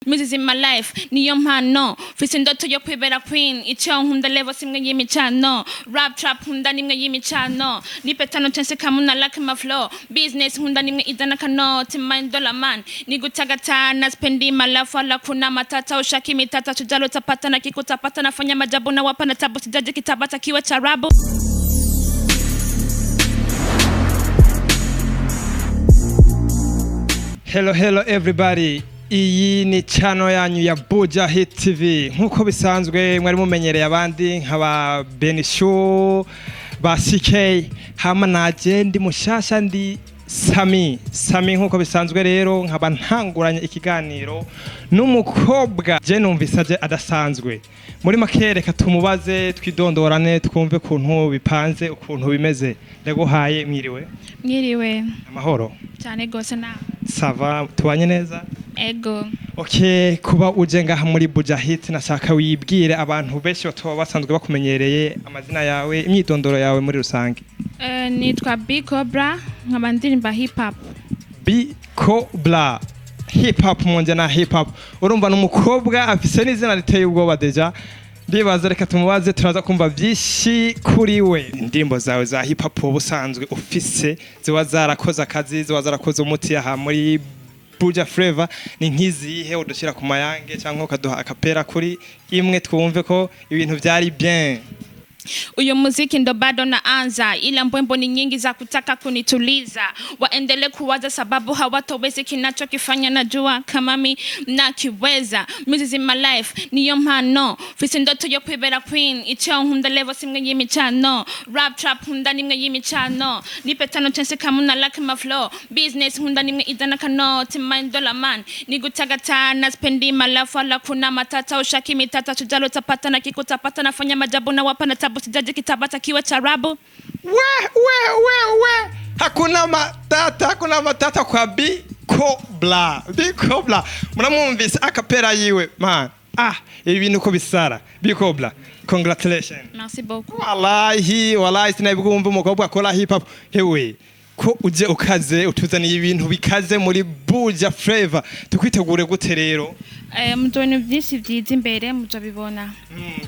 Music in my life niyo mpano, mfise indoto yo kwibera queen. Icyo nkunda level simwe y'imicano, rap, trap nkunda nimwe y'imicano, nipe tano chance kamuna like my flow. Business nkunda nimwe izana kanoti, mind dollar man ni gutagatana, spendi my life wala kuna matata. Ushaki mitata tujalo tapata na kikutapata, nafanya majabu na wapa na tabu, sijaji kitabata kiwe charabu. Hello, hello everybody. Iyi ni channel yanyu ya Buja Hit TV. Nkuko bisanzwe mwari mumenyereye abandi nk'aba Benishu ba CK, hama naje ndi mushasha, ndi Sami. Sami nkuko bisanzwe rero nkaba ntanguranye ikiganiro n'umukobwa je numvise aje adasanzwe. Muri make reka tumubaze, twidondorane, twumve ukuntu bipanze, ukuntu bimeze. Ndaguhaye mwiriwe. Mwiriwe. Amahoro? Cyane gose na. Ça va, tubanye neza? Ego. Okay, kuba uje ngaha muri Buja Hit, nashaka wibwire abantu benshi batoba basanzwe bakumenyereye, amazina yawe, imyidondoro yawe muri rusange. Nitwa B Cobra, nkaba ndirimba hip hop. B Cobra, hip hop, mu njyana ya hip hop. Urumva ni umukobwa afise n'izina riteye ubwoba déjà. Ndibaza reka tumubaze, turaza kumva byinshi kuri we. Indirimbo zawe za hip hop uba usanzwe ufise ziba zarakoze akazi, ziba zarakoze umuti aha muri Buja Flavor, ni nk'izihe? Udushyira ku mayange cyangwa ukaduha akapera kuri imwe twumve ko ibintu byari bien. Uyu muziki ndo bado naanza, ila mbwembo ni nyingi za kutaka kunituliza. Waendele kuwaza sababu hawatowezi kinachokifanya, najua kama mi nakiweza. Music in my life niyo mpano, mfise indoto yo kwibera queen. Icyo nkunda level simwe y'imicano, rap, trap nkunda nimwe y'imicano, nipe tano chance kamuna like my flow. Business nkunda nimwe izana kanoti, mind dollar man ni gutagatana, spendi my life wala kuna matata. Ushaki mitata tujalo tapata na kikutapata, nafanya majabu na wapa na tabu, sijaji kitabata kiwe charabu. We we we we, hakuna matata, hakuna matata kwa B Cobra. B Cobra muramwumvise akapera yiwe man. Ah, ibi bintu uko bisara. B Cobra, congratulations. Merci beaucoup. Wallahi wallahi, sinabwumva umukobwa akora hip hop. Hewe, ko uje ukaze, utuzaniye ibintu bikaze muri Buja Flavor, tukwitegure gute rero? Muzobona byinshi byiza imbere, muzobibona.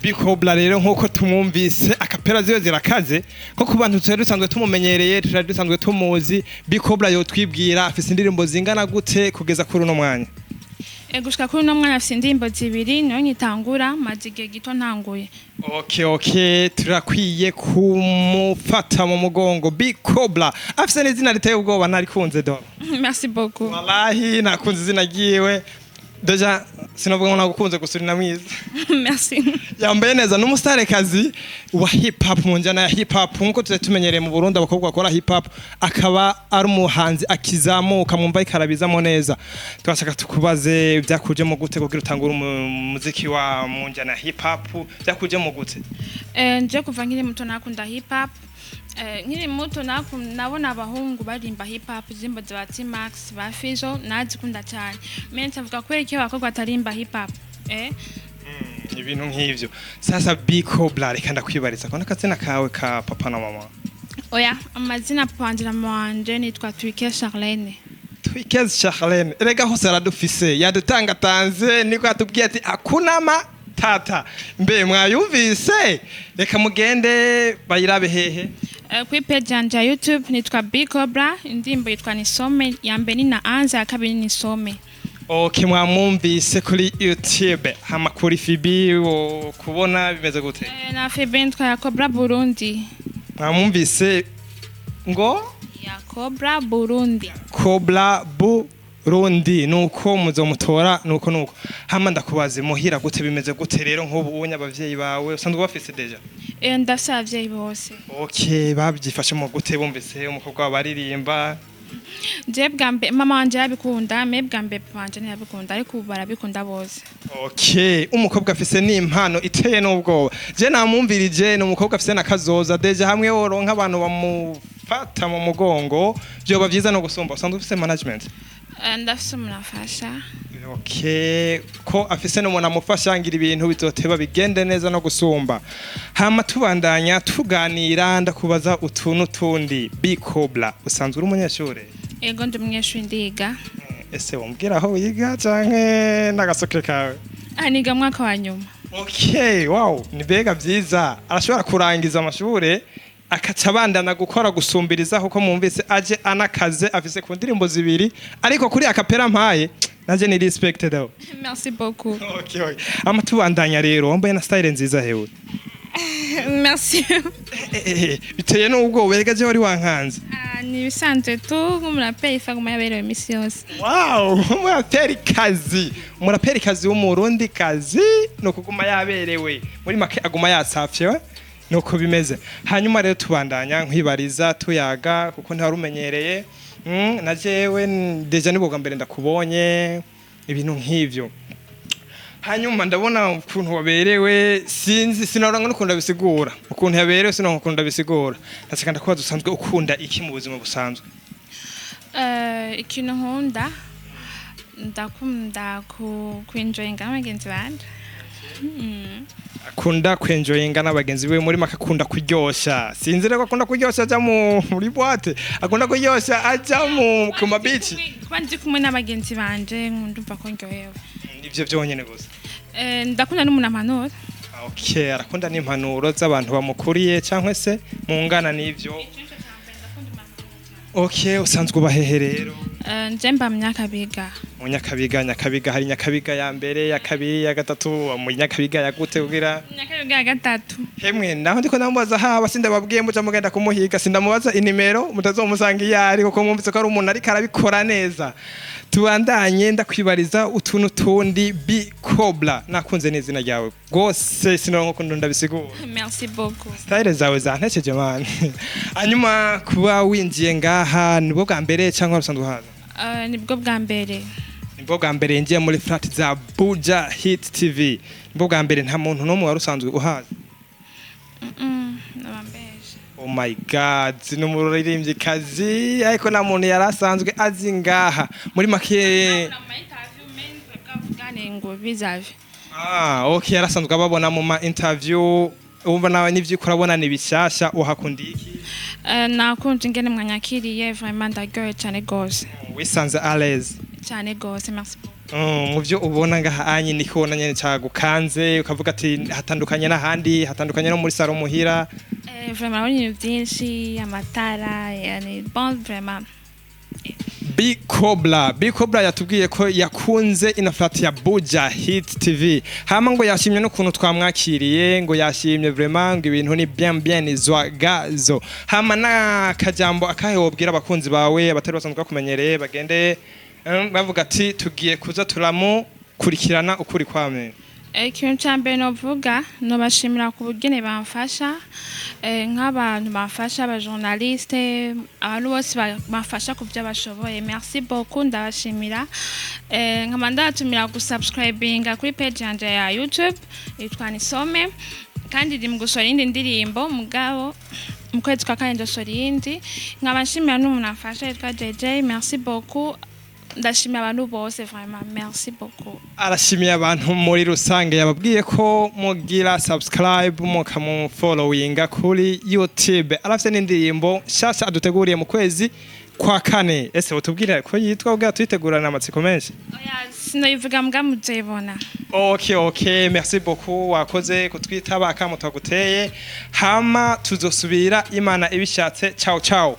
B Cobra rero nkuko tumwumvise, akapera ziwe zirakaze ko ku bantu tutari dusanzwe tumumenyereye, tutari dusanzwe tumuzi. B Cobra yotwibwira afise indirimbo zingana gute kugeza kuri uno mwanya? Gushika kuri uno mwana afise indirimbo zibiri, niyo nkitangura, maze igihe gito ntanguye. Okay, turakwiye kumufata mu mugongo. B Cobra afise n'izina riteye ubwoba, ntarikunze do. Merci beaucoup. Wallahi nakunze izina ryiwe. Déjà sinavuga ngo nagukunze gusa, uri na mwiza. Merci. Yambaye neza, n'umustarekazi wa hip hop, mu njyana ya hip hop nkuko tuzi tumenyereye mu Burundi abakobwa bakora hip hop, akaba ari umuhanzi akizamuka, mwumva ikarabizamo neza. Twashaka tukubaze byakujemo gute kugira utangure umuziki wa mu njyana ya hip hop, byakujemo gute? Nje kuva nkiri muto nakunda hip hop. Nkiri muto nabona abahungu barimba hip hop, izimbo za T-Max, ba Fizo, nazikunda cyane. Mais nsavuga kubera iki abakobwa batarimba hip hop? Ibintu nk'ivyo. Sasa B Cobra, reka ndakwibariza ko n'akazina kawe ka papa na mama. Oya, amazina papa wanje na mama wanje nitwa Twike Charlene. Twikeze Charlene, erega hose aradufise, yadutangatanze, niko yatubwiye ati hakuna matata. Mbe mwayumvise? Reka mugende bayirabe hehe? Kuri page yanje ya YouTube nitwa B Cobra, indirimbo yitwa Nisome, ya mbere ni na anza, ya kabiri ni Nisome. Okay, mwamwumvise kuri YouTube. Hama kuri FB wo kubona bimeze gute? Na FB nitwa ya Cobra Burundi. Mwamwumvise ngo Ya Cobra Burundi. Cobra Burundi, nuko muzomutora, nuko nuko. Hama ndakubaze, muhira gute, bimeze gute rero nk'ubu unye abavyeyi bawe usanzwe bafise déjà? Ndafise abavyeyi bose. Okay, babyifashemo gute bumvise umukobwa wabo aririmba? Je bwa mbere mama wanje yabikunda, me bwa mbere papa wanje ntiyabikunda, ariko ubu barabikunda bose. Okay, umukobwa afise n'impano iteye n'ubwoba. Je namwumvirije, ni umukobwa afise na kazoza déjà, hamwe woronka abantu bamufata mu mugongo vyoba vyiza no gusumba. Usanzwe ufise management? Ndafise umuntu afasha. Okay, ko afise n'umuntu amufasha, ngira ibintu bizoteba bigende neza no gusumba. Hama tubandanya tuganira, ndakubaza utuntu tundi. B Cobra, usanzwe uri umunyeshure? Ego, ndi umunyeshuri, ndiga. Ese wombwira aho wiga canke n'agasoke kawe? Ah, niga mwaka wa nyuma. Okay, wow, ni mbega byiza. Arashobora kurangiza amashure akaca abandana gukora gusumbiriza, kuko mwumvise aje anakaze afise ku ndirimbo zibiri, ariko kuri a cappella mpaye naje ni respect though. Merci beaucoup. Okay. Ama tubandanya rero, wambaye na style nziza hewe. Merci. Biteye n'ubwoba, erega je wari wankanze. Ah, ni ibisanzwe tu, nk'umuraperi ifaguma yaberewe imisi yose. Wow, umuraperi kazi. Umuraperi kazi w'umurundi kazi no kuguma yaberewe. Muri make aguma yatsafye we. Nuko bimeze. Hanyuma rero tubandanya nkwibariza tuyaga kuko ntari umenyereye. Na jewe déjà nibwo bwa mbere ndakubonye ibintu nk'ivyo. Hanyuma ndabona ukuntu waberewe, sinzi sinaronka n'ukuntu ndabisigura. Ukuntu yaberewe sinaronka ukuntu ndabisigura. Ndashaka ndakubaza, usanzwe ukunda iki mu buzima busanzwe? Ikintu nkunda, ndakunda ku kwenjoyinga n'abagenzi banje. Akunda kwenjoyinga n'abagenzi biwe, muri make akunda kuryosha. Sinzi rero ko akunda kuryosha aja muri boîte, akunda kuryosha aja mu ku mabici. Kuba ndi kumwe n'abagenzi banje ndumva ko ndyohewe. Nivyo vyonyene gusa? Ndakunda n'umuntu ampanura. Okay, arakunda n'impanuro z'abantu bamukuriye cyangwa se mungana n'ivyo. Okay, usanzwe uba hehe rero? Nje mba mu Nyakabiga. Mu Nyakabiga. Nyakabiga, hari Nyakabiga ya mbere, ya kabiri, ya gatatu? Mu Nyakabiga ya gute kugira? Nyakabiga ya gatatu. Hemwe naho ndiko ndamubaza haba sindababwiye muca mugenda kumuhiga, sindamubaza inimero mutazomusanga iyo ari, kuko mwumvise ko ari umuntu ariko arabikora neza. Tubandanye ndakwibariza utuntu tundi. B Cobra, nakunze n'izina ryawe rwose, sinoronka ukuntu ndabisigura. Merci beaucoup. Style zawe zantekeje man. Hanyuma kuba winjiye ngaha nibwo bwa mbere cyangwa usanzwe uhaza? Nibwo bwa mbere. Nibwo bwa mbere yinjiye muri flat za Buja Hit TV, nibwo bwa mbere, nta muntu n'umwe wari usanzwe uhaza? Nabambeje. Oh my God, ni umuririmbyikazi ariko nta muntu yari asanzwe azi ngaha muri make. Ngo bizave. Ah, okay, yarasanzwe ababona mu ma interview. Wumva nawe n'ivyo urabona ni bishyashya, uhakundiye iki? Nakunze ingene mwanyakiriye, vraiment ndaryohewe cyane gose. Wisanze à l'aise? Cyane gose, merci beaucoup. Mu byo ubona ngaha anye niko ubona nyene cagukanze ukavuga ati hatandukanye n'ahandi, hatandukanye no muri salon muhira? Vraiment urabona ibintu byinshi, amatara, yani bon, vraiment. B Cobra, B Cobra yatubwiye ko yakunze ino flat ya Buja Hit TV. Hama ngo yashimye n'ukuntu twamwakiriye, ngo yashimye vraiment, ngo ibintu ni bien bien zwagazo. Hama na kajambo akahe wobwira abakunzi bawe abatari basanzwe bakumenyereye, bagende bavuga ati tugiye kuza turamukurikirana ukuri kwame? Ikintu cya mbere novuga, nobashimira ku bugene bamfasha, nk'abantu bamfasha, abajournaliste, abantu bose bamfasha ku byo bashoboye, merci beaucoup, ndabashimira. Nkaba ndabatumira gusubscribinga kuri page yanje ya YouTube yitwa Nisome, kandi ndi mu gusohora iyindi ndirimbo, mugabo mu kwezi kwa kane ndosohora iyindi. Nkaba nshimira n'umuntu amfasha yitwa JJ, merci beaucoup. Ndashimira abantu bose, vraiment merci beaucoup. Arashimiye abantu muri rusange, yababwiye ko mugira subscribe mukamufollowinga kuri YouTube. Arafite n'indirimbo nshasha aduteguriye mu kwezi kwa kane. Ese utubwire ko yitwa ubwa tuyitegurana amatsiko menshi? Oya, sinoyivuga, mbwa muzayibona. Okay, merci beaucoup, wakoze kutwitaba akamo twaguteye. Hama tuzosubira Imana ibishatse. Ciao ciao.